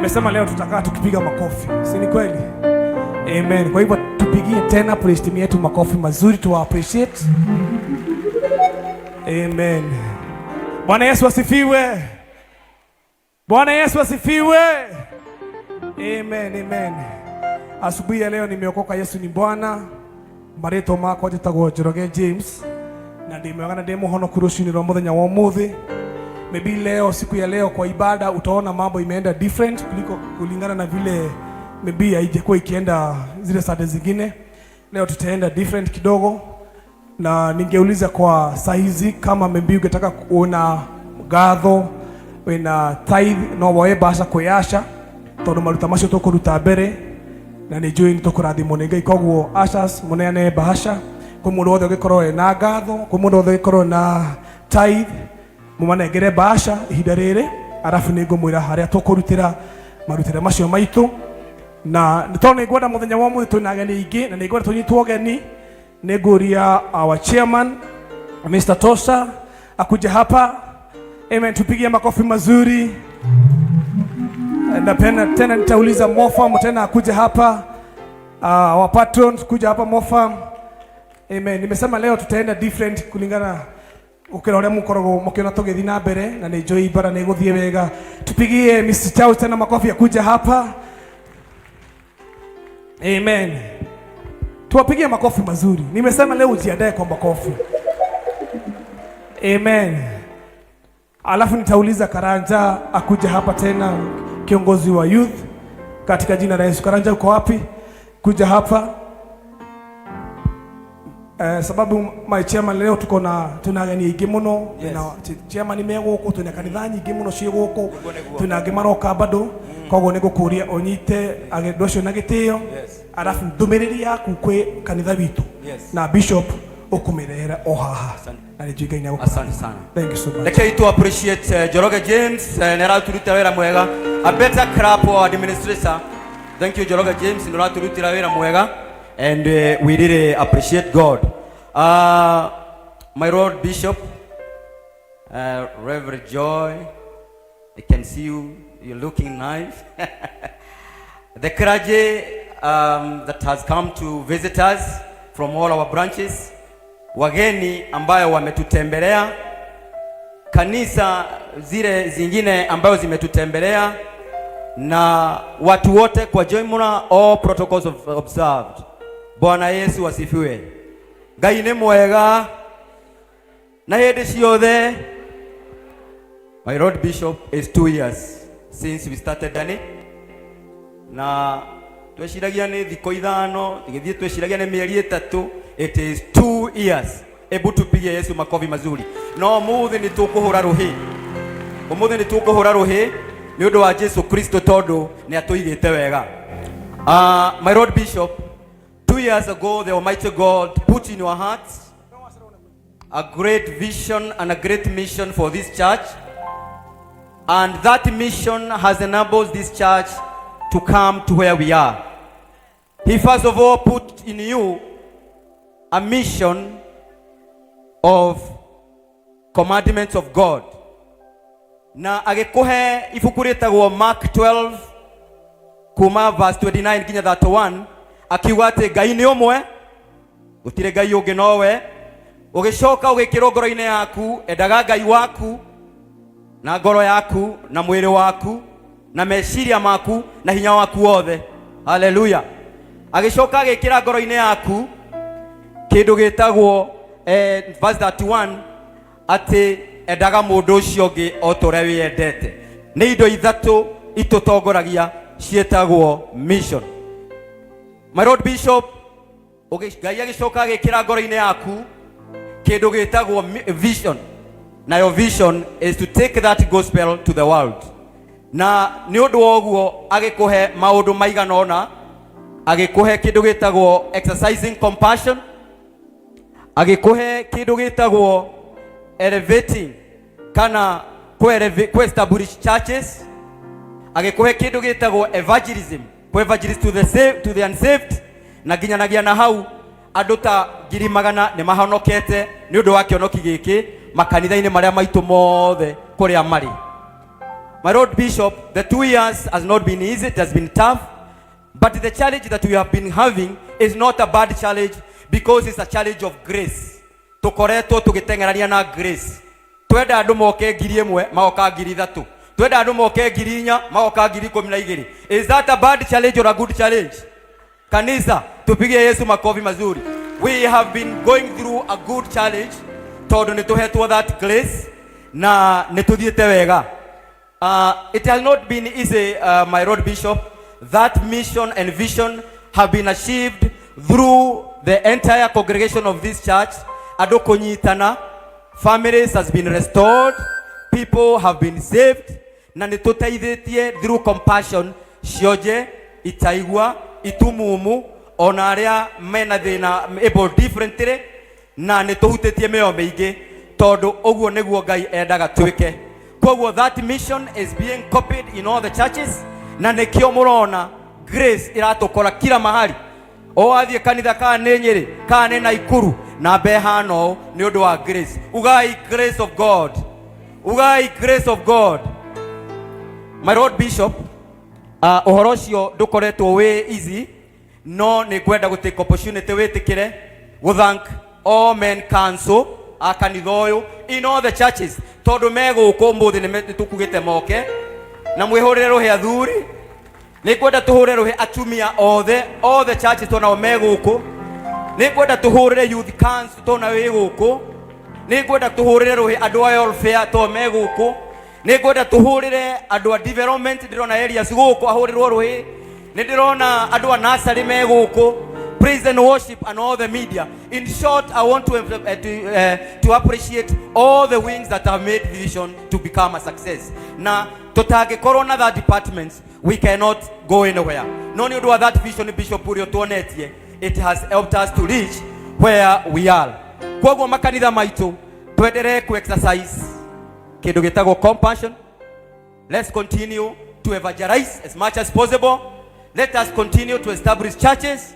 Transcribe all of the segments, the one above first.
Nimesema leo tutakaa tukipiga makofi, si ni kweli? Amen. Kwa hivyo tupigie tena praise team yetu makofi mazuri, tuwa appreciate. Amen. Bwana Yesu asifiwe. Bwana Yesu asifiwe. Amen, amen. Asubuhi ya leo nimeokoka, Yesu ni Bwana. Marĩtwa makwa njĩtagwo Njoroge James na ndĩ mwega na ndĩ mũhonoku rũcinĩ rwa mũthenya wa ũmũthĩ. Maybe leo, siku ya leo kwa ibada utaona mambo imeenda different kuliko kulingana na vile maybe haijakuwa ikienda zile Sunday zingine. Leo tutaenda different kidogo, na ningeuliza kwa saa hizi kama maybe ungetaka kuona ngatho wĩna tithe no woe mbaca kwĩ usher tondu maruta macio tũkũruta mbere na nĩ njũĩ nĩ tũkũrathimwo nĩ Ngai. Koguo ushers, mũneane bahasha kwĩ mũndũ wothe ũngĩkorwo ena ngatho, kwĩ mũndũ wothe ũngĩkorwo na tithe, mũmanengere bahasha ihinda rĩrĩ, arabu nĩ ngũmwĩra harĩa tũkũrutĩra marutĩra macio maitũ. Na nĩ tondũ nĩ ngwenda mũthenya wa ũmũthĩ twĩna ageni aingĩ na nĩ ngwenda tũnyitwo ũgeni, nĩ ngũria our chairman Mr. Tosa akuje hapa. Amen, tupigie makofi mazuri. Na tena tena nitauliza Mofam tena akuje hapa. Our patrons kuja hapa Mofam. Amen. Nimesema leo tutaenda different kulingana ukira uria mukoragwo mukiona tugithii na mbere na nĩ njũĩ ibara nĩ gũthiĩ wega. Tupigie Mr. Charles tena makofi akuja hapa. Amen. Tuwapigie makofi mazuri. Nimesema leo ujiandae kwa makofi. Amen. Alafu nitauliza Karanja akuja hapa tena, kiongozi wa youth katika jina la Yesu. Karanja, uko wapi? Kuja hapa. Sababu my chairman, leo tuko na tuna ageni aingĩ mũno. Yes. Na chairman me gũkũ, twĩna kanitha nyingĩ mũno ciĩ gũkũ. Nĩguo, nĩguo. Twĩna angĩ maroka bado, koguo nĩ ngũkũria ũnyite andũ acio na gĩtĩo, arabu ndũmĩrĩri yaku kwĩ kanitha witũ na bishop ũkũmĩrehera o haha. Asante. Na nĩ njũĩ Ngai nĩ Asante sana. Thank you so much. Rekei tu appreciate Njoroge James, nĩ araturutĩra wĩra mwega. A better clap for our administrator. Thank you, Njoroge James, nĩ ũraturutĩra wĩra mwega and we really appreciate God. My Lord Bishop, Reverend Joy, I can see you, you're looking nice. The clergy that has come to visit us from all our branches, wageni ambayo wametutembelea, kanisa zile zingine ambayo zimetutembelea na watu wote kwa jumla, all protocols observed. Bwana Yesu asifiwe. Ngai nĩ mwega na hĩndĩ ciothe. My Lord Bishop, is 2 years since we started Dani, na tweciragia nĩ thikũ 5, tũgĩthiĩ tweciragia nĩ mĩeri 3. It is 2 years. Ebu tupige Yesu makofi mazuri. No mũthĩ nĩ tũkũhũra rũhĩ, ũmũthĩ nĩ tũkũhũra rũhĩ nĩ ũndũ wa Jesu Kristo tondũ nĩ atũigĩte wega. My Lord Bishop, 2 years ago the Almighty God put in your hearts a great vision and a great mission for this church, and that mission has enabled this church to come to where we are. He first of all put in you a mission of commandments of God, na agĩkũhe ibuku rĩtagwo Mark 12 kuma verse 29 nginya 31, akiuga atĩ Ngai nĩ ũmwe, gũtirĩ Ngai ũngĩ nowe. Ũgĩcoka ũgĩkĩrwo ngoro-inĩ yaku, endaga Ngai waku na ngoro yaku na mwĩrĩ waku na meciria maku na hinya waku wothe. Haleluya. Agĩcoka agĩkĩra ngoro-inĩ yaku kĩndũ gĩtagwo verse 31, atĩ endaga mũndũ ũcio ũngĩ o ta ũrĩa wĩyendete. Nĩ indo ithatũ itũtongoragia ciĩtagwo mission. My Lord Bishop, Ngai agĩcoka agĩkĩra ngoro-inĩ yaku kĩndũ gĩtagwo vision, nayo vision is to take that gospel to the world. Na nĩ ũndũ wa ũguo agĩkũhe maũndũ maigana ũna. Agĩkũhe kĩndũ gĩtagwo exercising compassion, agĩkũhe kĩndũ gĩtagwo elevating kana ku establish churches, agĩkũhe kĩndũ gĩtagwo evangelism, ku evangelist to the saved, to the unsaved. Na nginyanagia na hau andũ ta 100,000 nĩ mahonokete nĩ ũndũ wa kĩonoki gĩkĩ makanitha-inĩ marĩa maitũ mothe kũrĩa marĩ. My Lord Bishop, the 2 years has not been easy, it has been tough, but the challenge that we have been having is not a bad challenge because it's a challenge of grace. Tukoretwo tugitengerania na grace. Twenda andu moke 1,000, magoka 3,000. Twenda andu moke 4,000, magoka 12,000. Is that a bad challenge or a good challenge? Kanisa, tupige Yesu makofi mazuri. We have been going through a good challenge tondu nĩ tũhetwo that grace na nĩ tũthiĩte wega. It has not been easy, my Lord Bishop. That mission and vision have been achieved through the entire congregation of this church. Andũ kũnyitana, families has been restored, people have been saved, na nĩ tũteithĩtie through compassion cionje, itaigua, itumumu, ona arĩa mena thĩna able differently, na nĩ tũhutĩtie mĩoyo mĩingĩ tondũ ũguo nĩguo Ngai endaga twĩke. Koguo that mission is being copied in all the churches, na nĩkĩo mũrona grace ĩratũkora kila mahali. O wathiĩ kanitha, kana nĩ Nyĩrĩ, kana nĩ Naikuru, na ĩhana ũũ nĩ ũndũ wa grace. Ugai grace of God. Ugai grace of God. My Lord Bishop, ũhoro ũcio ndũkoretwo wĩ easy, no nĩ ngwenda gũ take opportunity wĩtĩkĩre gũ thank all men council a kanitha ũyũ in all the churches, tondũ me gũkũ ũmũthĩ nĩ tũkugĩte moke na mwĩhũrĩre rũhĩ. Athuri, nĩ ngwenda tũhũre rũhĩ atumia othe, all the churches, tondũ nao me gũkũ. Nĩ ngwenda tũhũrĩre youth council tondũ nao wĩ gũkũ. Nĩ ngwenda tũhũrĩre rũhĩ andũ a welfare tondũ me gũkũ. Nĩ ngwenda tũhũrĩre andũ a development, ndĩrona areas gũkũ ahũrĩrwo rũhĩ. Nĩ ndĩrona andũ a nursery me gũkũ, praise and worship and all the media. In short, I want to appreciate all the wings that have made vision to become a success. Na tũtangĩkorwo na that departments, we cannot go anywhere. No nĩ ũndũ wa that vision, Bishop, ũrĩa tuonetie, it has helped us to reach where we are. Koguo makanitha maitũ, twenderee ku exercise kĩndũ gĩtagwo compassion. Let's continue to evangelize as much as possible. Let us continue to establish churches.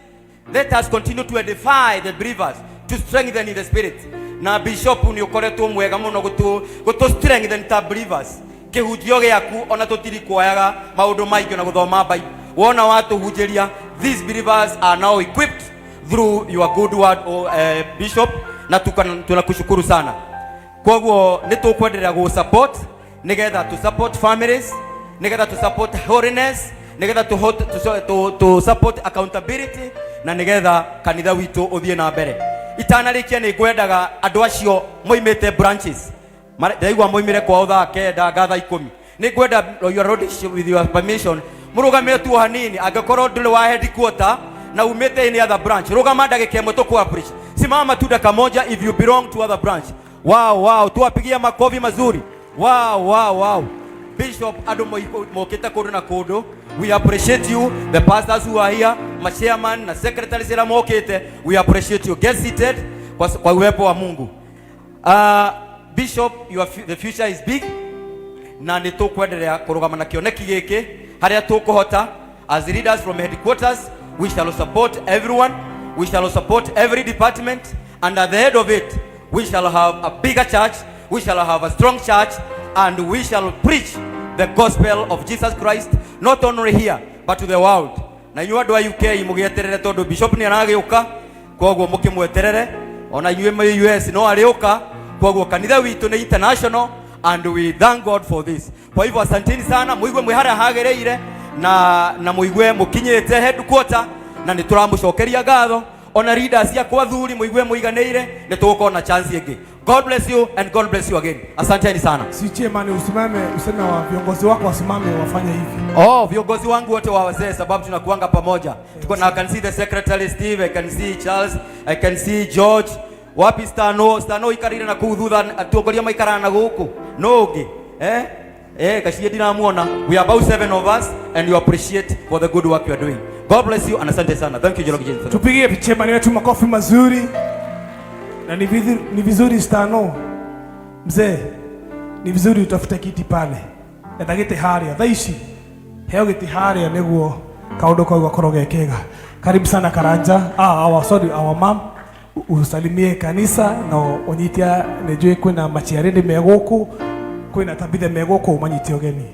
Let us continue to edify the believers, to strengthen in the spirit. Na Bishop, nĩ ũkoretwo mwega mũno gũtũ strengthen ta believers. Kĩhunjio gĩaku ona tũtiri kuoyaga maũndũ maingĩ na gũthoma Bible. Wona watũhunjĩria, these believers are now equipped through your good word, oh, Bishop, na tunakushukuru sana. Koguo nĩ tũkwenderea gũ support nĩgetha to support families, nĩgetha to support holiness, nĩgetha to support accountability, na nĩgetha kanitha witũ ũthiĩ na mbere. Itanarĩkia, nĩ ngwendaga andũ acio moimĩte branches. Ndaigua moimire kwao thaa 9 nga thaa 10. Nĩ ngwenda, your lordship, with your permission, mũrũgame tu hanini. Angĩkorwo ndũrĩ wa headquarter na umĩte any other branch, rũgama ndagĩka ĩmwe tũkũ appreciate. Simama tu dakika moja if you belong to other branch. Wow, tuwapigie makofi mazuri. Wow. Bishop, andũ mokĩte kũndũ na kũndũ, we appreciate you. The pastors who are here, ma chairman na secretaries arĩa mokĩte, we appreciate you. Get seated kwa uwepo wa Mungu. Bishop, the future is big, na nĩ tũkwenderea kũrũgama na kĩoneki gĩkĩ harĩa tũkũhota. As leaders from headquarters, we shall support everyone, we shall support every department, and at the end of it we shall have a bigger church, we shall have a strong church, and we shall preach the gospel of Jesus Christ not only here but to the world. Na inyuĩ andũ a UK, mũgĩeterere tondũ Bishop nĩ aragĩũka, koguo mũkĩmweterere. Ona inyuĩ mwĩ US, no arĩũka. Koguo kanitha witũ nĩ international, and we thank God for this. Kwa hivyo asanteni sana, muigue mwĩ harĩa hagĩrĩire na muigue mũkinyĩte headquarter, na nĩ tũramũcokeria ngatho. Ona leaders akwa athuri, muigue mũiganĩire, nĩ tũgũkorwo na chance ĩngĩ. God bless you and God bless you again. Asanteni sana. Si chairman usimame useme wa viongozi wako wasimame wafanye hivi. Oh, viongozi wangu wote wa wazee, sababu tunakuanga pamoja. Tuko na, I can see the secretary Steve, I can see Charles, I can see George. Wapi Stano? Stano ikarire na kuu thutha, atongoria maikaraga na guku. No ũngĩ. Eh? Eh, kacie ndiramuona. We are about seven of us and we appreciate for the good work you are doing. God bless you and asante sana. Thank you, Joroge James. Tupigie chairman wetu makofi mazuri. Na ni vizuri Stano, mzee, ni vizuri utafute kiti pale. Etha gĩtĩ harĩa thaa ici, heo gĩtĩ harĩa nĩguo kaũndũ kau gakorwo ge kega. Karibu sana Karanja, our, sorry, our mom. Usalimie kanisa na ũnyite, nĩnjũĩ kwĩna maciarĩndĩ me gũkũ, kwĩna tabithe me gũkũ, ũmanyite ũgeni.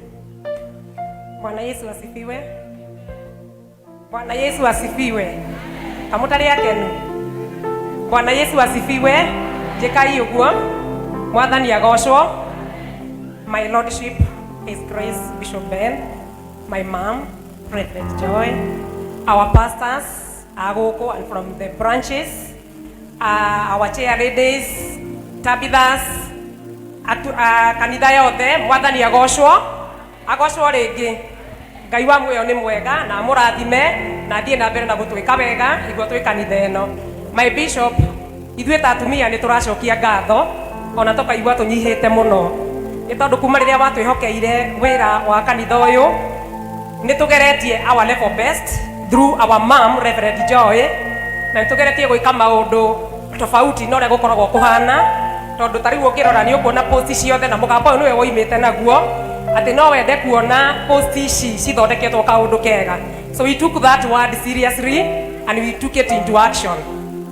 Bwana Yesu asifiwe. Bwana Yesu asifiwe. Kamutari akenu. Bwana Yesu asifiwe. Njikai uguo. Mwathani agocwo. My Lordship, His Grace Bishop Ben, my mom, Reverend Joy, our pastors, Agoko and from the branches, our chair ladies, Tabithas, kanitha yothe, Mwathani agocwo, agocwo rĩngĩ. Ngai wa muoyo nĩ mwega na amũrathime na athiĩ na mbere na gũtwĩka wega nĩguo twĩ kanitha ĩno. My bishop, ithuĩ ta atumia nĩ tũracokia ngatho ona tũkaigua tũnyihĩte mũno nĩ tondũ kuma rĩrĩa watwĩhokeire wĩra wa kanitha ũyũ nĩ tũgeretie our level best through our mom Reverend Joy, na nĩ tũgeretie gwĩka maũndũ tofauti na ũrĩa gũkoragwo kũhana, tondũ ta rĩu ũngĩrora nĩ ũkuona post ciothe na mũgambo ũyũ nĩwe woimĩte naguo atĩ no wende kuona post ici cithondeketwo kaũndũ kega. So we took that word seriously and we took it into action.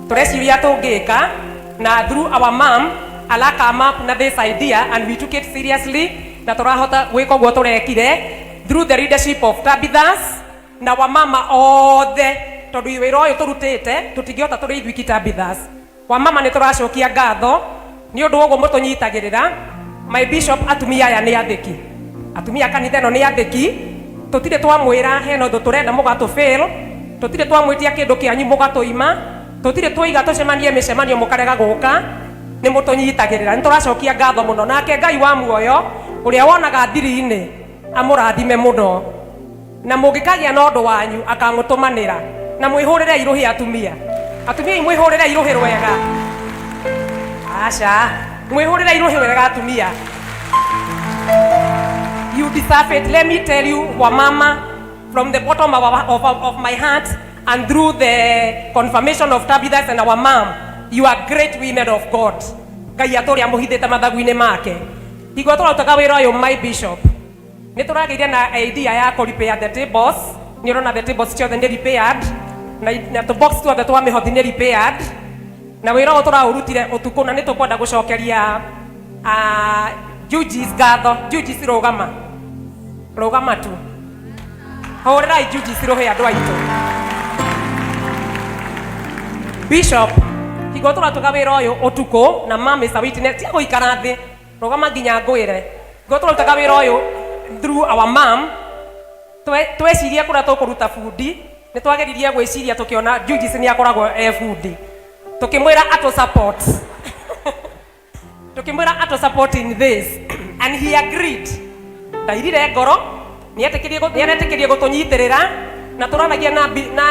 Tũreciria tũngĩka na through our mom ala come up na this idea and we took it seriously, na tũrahota gwĩka ũguo tũrekire through the leadership of Tabithas na wamama othe, tondũ wĩra ũyũ tũrutĩte tũtingĩhota tũrĩ ithuiki. Tabithas, wamama, nĩ tũracokia ngatho nĩ ũndũ wa ũguo mũtũnyitagĩrĩra. My bishop, atumia aya nĩ athĩki, atumia a kanitha ĩno nĩ athĩki. Tũtirĩ twamwĩra hena ũndũ tũrenda mũgatũ fail, tũtirĩ twamwĩtia kĩndũ kĩanyu mũgatũima, tũtirĩ twaiga tũcemanie mĩcemanio mũkarega gũka. Nĩ mũtũnyitagĩrĩra, nĩ tũracokia ngatho mũno. Nake Ngai wa muoyo ũrĩa wonaga thiri-inĩ amũrathime mũno, na mũngĩkagĩa na ũndũ wanyu akamũtũmanĩra. Na mwĩhũrĩre irũhĩ atumia, atumia, mwĩhũrĩre irũhĩ rwega. Aca, mwĩhũrĩre irũhĩ wega atumia. You deserve it. Let me tell you, wamama, from the bottom of my heart and through the confirmation of Tabitha and our mom, you are great women of God. Ngai atũrĩa mũhithĩte mathagu-inĩ make. Hingo tũrarutaga wĩra ũyũ, my bishop, nĩ tũragĩire na idea ya kũ repair the tables. Nĩ ũrona the tables ciothe nĩ repaired na tũ box tuothe twa mĩhothi nĩ repaired, na wĩra ũyũ tũraũrutire ũtukũ, na nĩ tũkwenda gũcokeria Judges ngatho. Judges, rũgama, rũgama tu. Hũrĩrai Judges rũhĩ, andũ aitũ. Bishop, hingo tũratuga wĩra ũyũ ũtukũ na mami is a witness, tia gũikara thĩ, rũgama nginya ngwĩre. Hingo tũrarutaga wĩra ũyũ through our mom, twecirie kũrĩa tũkũruta bundi, nĩ twageririe gwĩciria, tũkĩona Judges nĩ akoragwo e bundi, tukimwira atũ support, tukimwira atũ support in this, and he agreed. Ndairire ngoro, nĩaretĩkĩrie gũtũnyitĩrĩra, na tũraragia na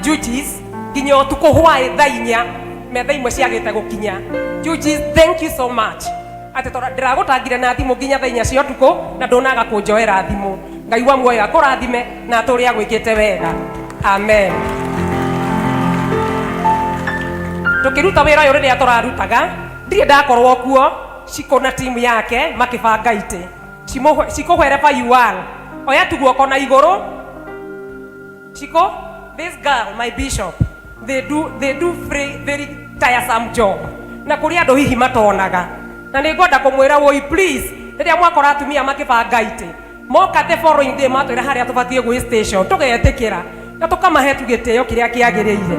Judges nginya ũtukũ hwaĩ thaa 4, metha imwe ciagĩte gũkinya. Judges, thank you so much atĩ ndĩragũtangire na thimũ nginya thaa 4 cia ũtukũ na ndũnaga kũnjoera thimũ. Ngai wa muoyo akũrathime na atũrĩa agwĩkĩte wega. Amen. Tukĩruta wĩra ũyũ, rĩrĩa tũrarutaga ndirĩ ndakorwo kuo, Ciko na timu yake makĩbanga itĩ. Ciko, wherever you are, oya tu guoko na igũrũ. Ciko, this girl, my bishop, they do very, very tiresome job na kũrĩ andũ hihi matonaga, na nĩ ngwenda kũmwĩra woi, please, rĩrĩa mwakora atumia makĩbanga itĩ, moka the following day matwĩra harĩa tũbatiĩ gwĩ station, tũgetĩkĩra na tũkamahe tu gĩtĩo kĩrĩa kĩagĩrĩire,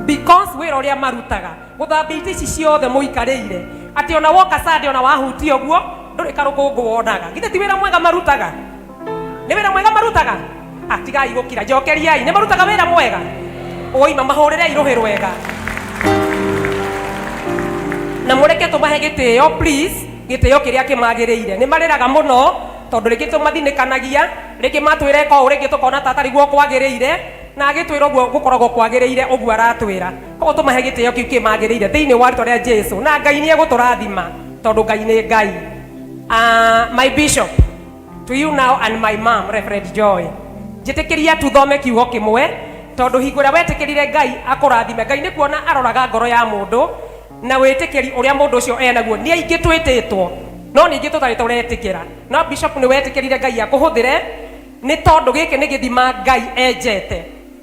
because wĩra ũrĩa marutaga gũthambia itĩ ici ciothe mũikarĩire, atĩ ona woka Sunday ona wahutia ũguo ndũrĩ karũkũngũ wonaga. Githĩ ti wĩra mwega marutaga? Nĩ wĩra mwega marutaga. Atigai gũkira, njokeriai, nĩ marutaga wĩra mwega. Ũima mahũrĩre irũhĩ rwega na mũreke tũmahe gĩtĩo, please, gĩtĩo kĩrĩa kĩmagĩrĩire. Nĩ marĩraga mũno tondũ rĩngĩ tũmathinĩkanagia, rĩngĩ matwĩra ĩka ũũ, rĩngĩ tũkona ta atarĩ guo kwagĩrĩire, na agĩtwĩra ũguo gũkoragwo kwagĩrĩire ũguo aratwĩra. Koguo tũmahe gĩtĩo kĩu kĩmagĩrĩire thĩinĩ wa rĩtwa rĩa Jesu, na Ngai nĩ egũtũrathima tondũ Ngai nĩ Ngai. My bishop, to you now and my mom, Reverend Joy, njĩtĩkĩria tuthome kiugo kĩmwe, tondũ hingo ĩrĩa wetĩkĩrire Ngai akũrathime, Ngai nĩ kuona aroraga ngoro ya mũndũ na wĩtĩkĩri ũrĩa mũndũ ũcio enaguo. Nĩ aingĩ twĩtĩtwo no ningĩ tũtarĩ tũretĩkĩra, no bishop, nĩ wetĩkĩrire Ngai akũhũthĩre, nĩ tondũ gĩkĩ nĩ gĩthima Ngai enjete,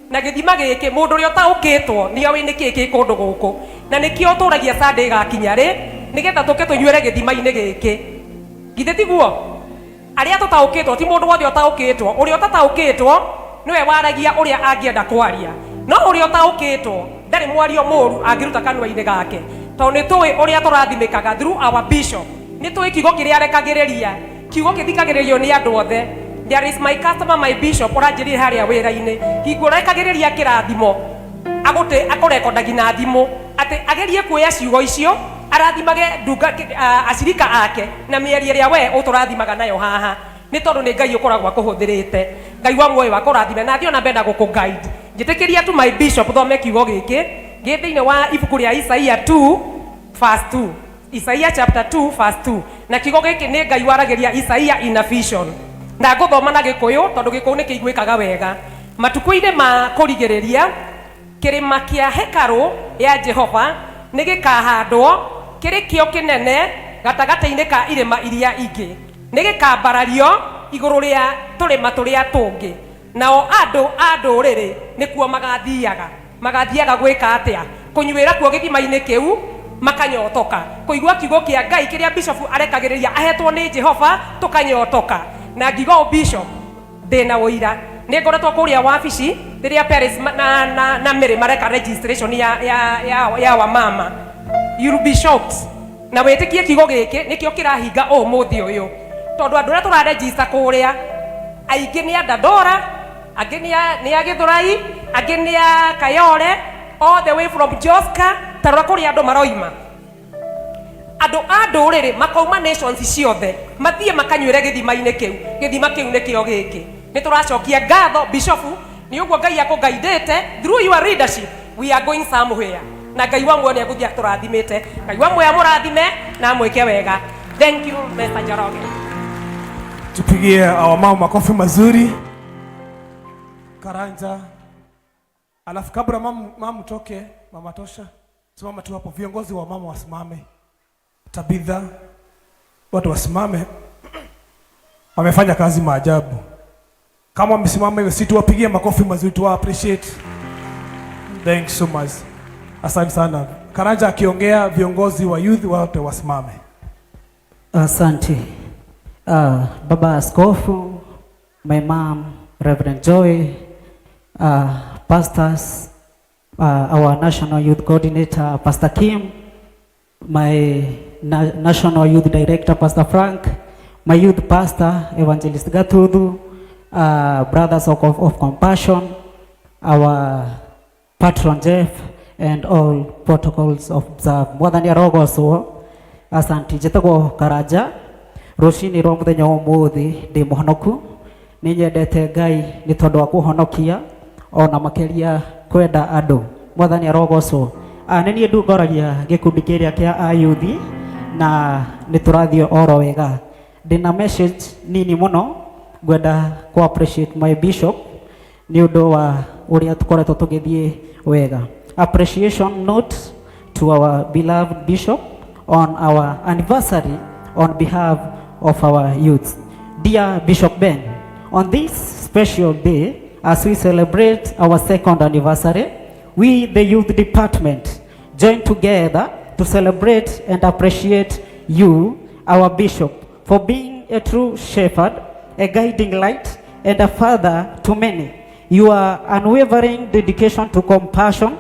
na gĩthima gĩkĩ mũndũ ũrĩa ũtaũkĩtwo nĩ oĩ nĩkĩĩ kĩ kũndũ gũkũ, na nĩkĩo ũtũragia Sunday ĩgakinya rĩ, nĩgetha tũke tũnyuĩre gĩthima-inĩ gĩkĩ. Githĩ tiguo? Arĩa tũtaũkĩtwo, ti mũndũ wothe ũtaũkĩtwo. Ũrĩa ũtataũkĩtwo nĩwe waragia ũrĩa angĩenda kwaria, no ũrĩa ũtaũkĩtwo ndarĩ mwario mũru angĩruta kanua-inĩ gake, tondũ nĩ tũĩ ũrĩa tũrathimĩkaga through our bishop. Nĩ tũĩ kiugo kĩrĩa arekagĩrĩria, kiugo kĩthikagĩrĩrio nĩ andũ othe. There is my customer, my bishop, ũranjĩrire harĩa wĩra-inĩ, hingo ũrekagĩrĩria kĩrathimo, agũte akũrekondagi na thimũ atĩ agerie kuoya ciugo icio arathimage ndunga acirika ake na mĩario ĩrĩa we ũtũrathimaga nayo haha, nĩ tondũ nĩ Ngai ũkoragwo akũhũthĩrĩte. Ngai wa muoyo akũrathime na athiĩ ona mbere na gũkũ guide. Njĩtĩkĩria tu, my bishop, thome kiugo gĩkĩ gĩ thĩinĩ wa ibuku rĩa Isaia 2 verse 2, Isaia chapter 2 verse 2. Na kiugo gĩkĩ nĩ Ngai waragĩria Isaia in a vision, na ngũthoma na Gĩkũyũ tondũ Gĩkũyũ nĩ kĩiguĩkaga wega. Matukũ-inĩ ma kũrigĩrĩria, kĩrĩma kĩa hekarũ ya Jehova nĩ gĩkahandwo kĩrĩ kĩo kĩnene gatagatĩ-inĩ ka irĩma iria ingĩ, nĩ gĩkambarario igũrũ rĩa tũrĩma tũrĩa tũngĩ, nao andũ a ndũrĩrĩ nĩkuo magathiaga. Magathiaga gwĩka atĩa? Kũnyuĩra kuo gĩthima-inĩ kĩu, makanyotoka kũigua kiugo kĩa Ngai kĩrĩa bishop arekagĩrĩria ahetwo nĩ Jehova, tũkanyotoka. Na ngiuga ũũ, bishop, ndĩna ũira, nĩ ngoretwo kũrĩa wabici rĩrĩa Paris na Mary mareka registration ya wamama. You'll be shocked na wĩtĩkie kiugo gĩkĩ nĩkĩo kĩrahinga ũmũthĩ ũyũ, tondũ andũ arĩa tũraregister kũrĩa aingĩ nĩ a Dandora, angĩ nĩ a Gĩthũrai, angĩ nĩ a Kayole, all the way from Joska. Tarora kũrĩa andũ maroima, andũ a ndũrĩrĩ makauma nations ciothe, mathiĩ makanyuĩre gĩthima-inĩ kĩu. Gĩthima kĩu nĩkĩo gĩkĩ. Nĩ tũracokia ngatho, bishofu, nĩ ũguo Ngai akũgaidĩte. Through your leadership we are going somewhere, na Ngai wa muoyo nĩ egũthiĩ atũrathimĩte. Ngai wa muoyo amũrathime na amwĩke wega. Thank you, Mr. Njoroge. Tupigie our mama makofi mazuri. Karanja. Alafu kabla mamu toke, mama tosha. Simama tu hapo, viongozi wa mama wasimame. Tabitha, watu wasimame. Wamefanya kazi maajabu. Kama wamesimama hivyo, si tuwapigie makofi mazuri, tuwa appreciate. Thanks so much. Asante sana. Karanja akiongea, viongozi wa youth wote wasimame. Asante. Baba Askofu, my mom, Reverend Joy, pastors, our National Youth Coordinator, Pastor Kim, my National Youth Director, Pastor Frank, my youth pastor, Evangelist Gatudu, Brothers of Compassion, our patron Jeff, and all protocols observed. Mwathani arogocwo. Asante. Njĩtagwo Karanja. Rũcinĩ rwa mũthenya wa ũmũthĩ ndĩ mũhonoku. Nĩ nyendete Ngai nĩ tondũ wa kũhonokia, ona makĩria kwenda andũ. Mwathani arogocwo. Nĩ niĩ ndongoragia gĩkundi kĩrĩa kĩa ayuthi na nĩ tũrathiĩ oro wega. Ndĩna message nini mũno, ngwenda ku appreciate my bishop nĩ ũndũ wa ũrĩa tũkoretwo tũgĩthiĩ wega. Appreciation note to our beloved bishop on our anniversary on behalf of our youth. Dear Bishop Ben, on this special day, as we celebrate our second anniversary, we, the youth department, join together to celebrate and appreciate you, our bishop, for being a true shepherd, a guiding light, and a father to many. Your unwavering dedication to compassion,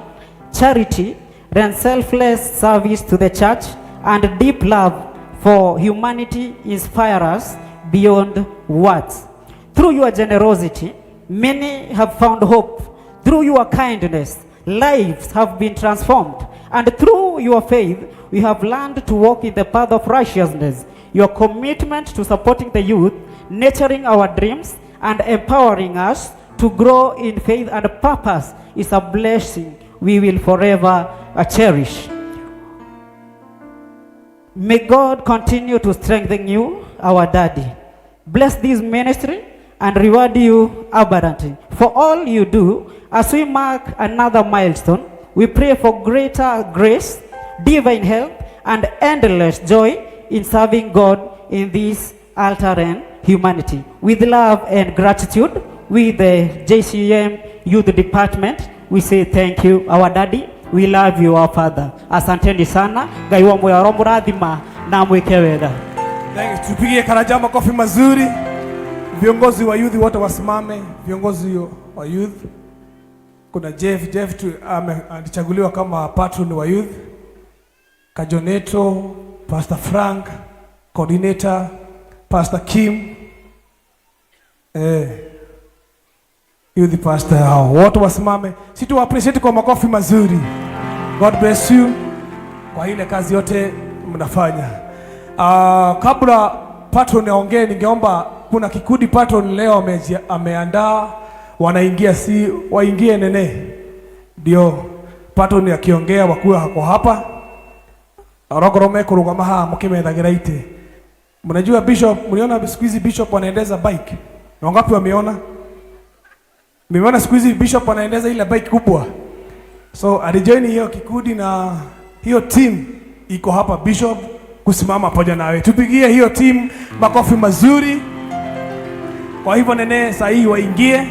charity, and selfless service to the church, and deep love for humanity inspire us beyond words. Through your generosity, many have found hope. Through your kindness, lives have been transformed. And through your faith, we have learned to walk in the path of righteousness. Your commitment to supporting the youth, nurturing our dreams, and empowering us to grow in faith and purpose is a blessing we will forever cherish. May God continue to strengthen you, our daddy. Bless this ministry and reward you abundantly for all you do. As we mark another milestone, we pray for greater grace, divine health, and endless joy in serving God in this altar and humanity. With love and gratitude, we, the JCM Youth Department, we say thank you, our daddy. We love you, our father. Asanteni sana. Ngai wa muoyo aromũrathima na mwĩke wega. Thank you. Tupigie Karanja makofi mazuri. Viongozi wa youth wote wasimame, viongozi wa youth. Kuna Jeff, Jeff tu, alichaguliwa kama patron wa youth. Kajoneto, Pastor Frank, coordinator, Pastor Kim, youth pastor, hao wote wasimame. Si tu appreciate kwa makofi mazuri. God bless you kwa ile kazi yote mnafanya. Kabla patron aongee, ningeomba kuna kikundi patron leo ameandaa, wanaingia, si waingie nene, ndio patron akiongea wakuwa hako hapa orogoro mekurugama haha mukimethagira ite. Mnajua bishop, mliona siku hizi bishop wanaendeza bike? Na wangapi wameona? Mmeona siku hizi bishop anaendeza ile bike kubwa. So alijoin hiyo kikundi na hiyo team iko hapa, bishop kusimama pamoja nawe. Tupigie hiyo team makofi mazuri. Kwa hivyo nene saa hii waingie,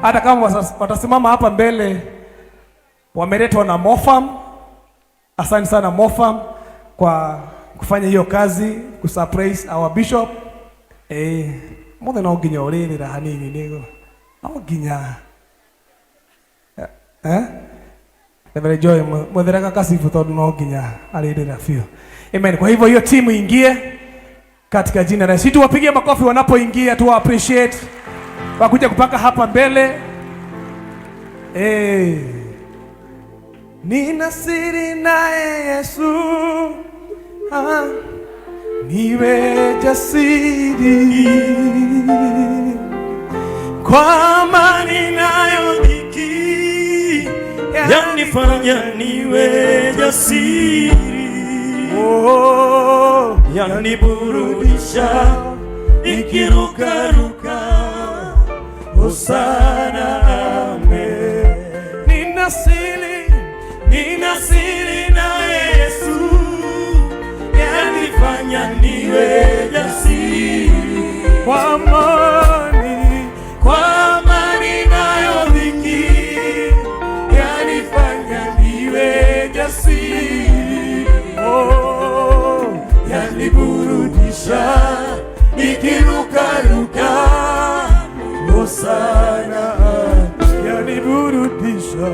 hata kama watasimama hapa mbele, wameletwa na Mofam. Asante sana Mofam kwa kufanya hiyo kazi, kusurprise our bishop. Mothe no nginya ũrĩrĩra hanini nĩguo no nginya Reverend Joy mwetherega kasifu tondu no nginya arĩrĩra biũ. Amen. Kwa hivyo hiyo timu ingie katika jina la Yesu. Tuwapigie makofi wanapoingia, tuwa appreciate wakuja kupaka hapa mbele. Nina siri naye Yesu, ah, niwe jasiri kwa amani nayo dhiki yanifanya niwe jasiri, oh, yaniburudisha nikirukaruka, hosana amen. Nina siri, Nina siri na Yesu, yanifanya niwe jasiri, kwa amani, kwa amani nayo dhiki, yanifanya niwe jasiri, oh, yaniburudisha nikirukaruka, hosana, yaniburudisha,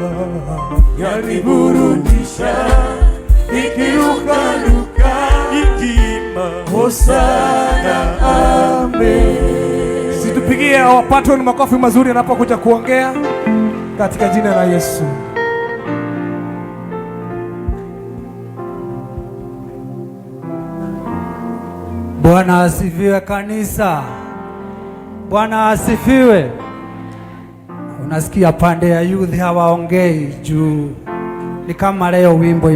yaniburudisha nikirukaruka, nikiimba hosana, amen. Situpigie our patron makofi mazuri anapokuja kuongea katika jina la Yesu. Bwana asifiwe kanisa. Bwana asifiwe. Unasikia pande ya youth hawaongei juu ni kama leo wimbo